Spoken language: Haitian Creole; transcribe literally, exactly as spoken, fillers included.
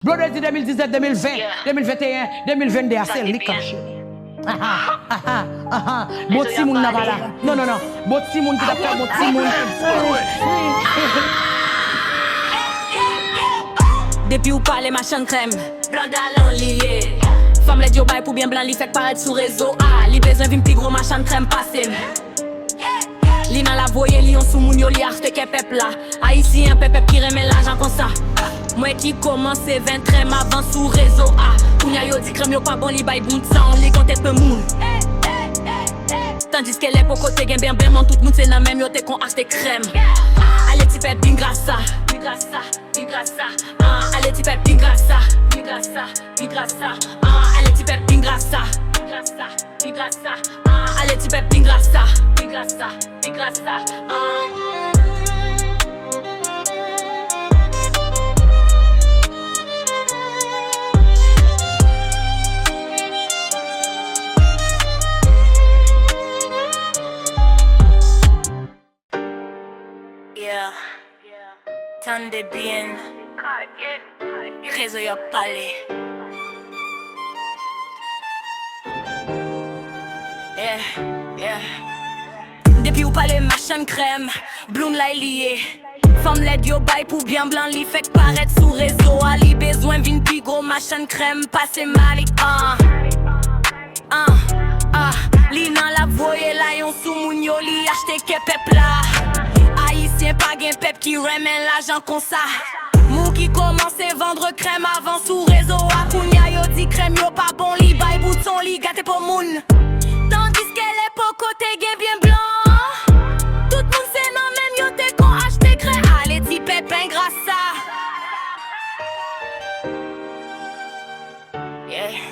Blondedy de mil diznèf, de mil ven, de mil venteyen, de mil vennde a, se li k ap jere. Aha, aha, aha. Bon timoun nan pa la. Non, non, non. Bon timoun ki t ap fè bon timoun. Depi w pale machann krèm, blan dalan li ye. Fanm lèd yo bay pou byen blan, li fèk parèt sou rezo a. Li bezwen vin pi gwo machann krèm pase m. Li nan la voye li yon sou moun yo, li achte kè pèp la. Ayisyen pèpèp ki renmen lajan konsa. Mwen ki kòmanse vann krèm avan sou rezo a. Kounya yo di krèm yo pa bon, li bay bout san, li gon tèt moun. Tandiske lè poko te gen bèbè, man tout moun se nan menm yo te kon achte krèm. Ale ti pèp vin grasa, vin grasa, vin grasa. Ah, ale ti pèp vin grasa, vin grasa, vin grasa. Ah, ale ti pèp vin grasa, vin grasa. Vin grasa, ah, ale ti pèp vin grasa, vin grasa, vin grasa, ah. Yeah. Tande byen. Rezo y ap pale. Yeah, yeah. Depi w pale machann krèm, bloun lay li ye. Fanm lèd yo bay pou byen blan, li fèk parèt sou rezo a, li bezwen vin pi gwo machann krèm pase Malik, ah. Ah, ah, li nan l ap voye la yon sou moun yo, li achte kè pèp la. Ayisyen pa gen pèp ki renmen lajan konsa. Moun ki kòmanse vann krèm avan sou rezo a, kounya yo di krèm yo pa bon, li bay bouton, li gate po moun. Tandiske lè poko te gen byen blan, tout moun se nan menm yo te kon achte krèm. Ale ti pèp engra sa. Yeah.